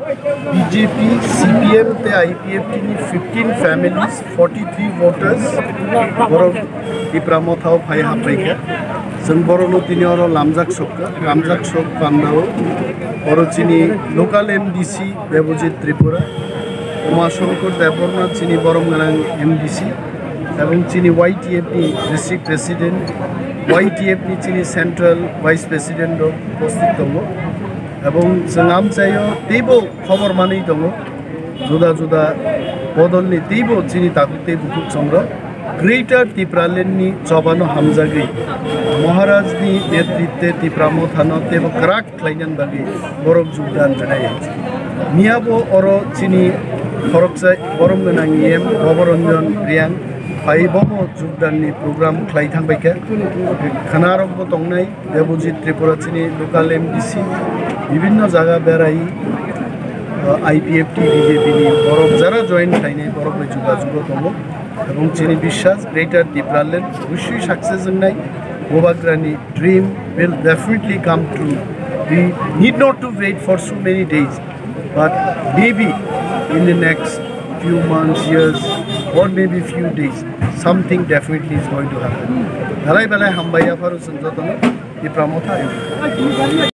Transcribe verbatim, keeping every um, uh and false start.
B J P, C P M tei I P F T ni fifteen families, forty three voters, borok Tipra Motha o phai haphaikha. Chwng borokno tini oro lamjak sokha, lamjak sok pandao oro chini local M D C Debojit Tripura, Uma Shankar Debbarma chini borom gwnang M D C, ebong chini Y T F ni district president, Y T F ni chini central vice president rok upasthit tongo. Ebong chwng amchaio teibo khobor manwi tongo, juda juda bodolni teibo chini takhuk tei bukhuk chongrok Greater Tipraland ni chobano hamjagwi Maharaj ni netritwe Tipra Mothano teibo kwrak khlainani bagwi borok jogdan rwnai. Miyabo oro chini khoroksa borom gwnang E M Bhabaranjan Reang phai bobo jogdanni program khlai thangbaikha. Khwnarokbo tongnai Debojit Tripura chini local M D C, bibhinno jaga berai, uh, I P F T, B J P ni borok jara join khlainai borok bai jugajugo tongo. Ebong chini biswas Greater Tipraland obosoi success wngnai. Bubagrani dream will definitely come true. We need not to wait for so many days, but maybe in the next few months, years, or maybe few days, something definitely is going to happen. Belai belai hambai yapharu chwng jotono Tipra Motha.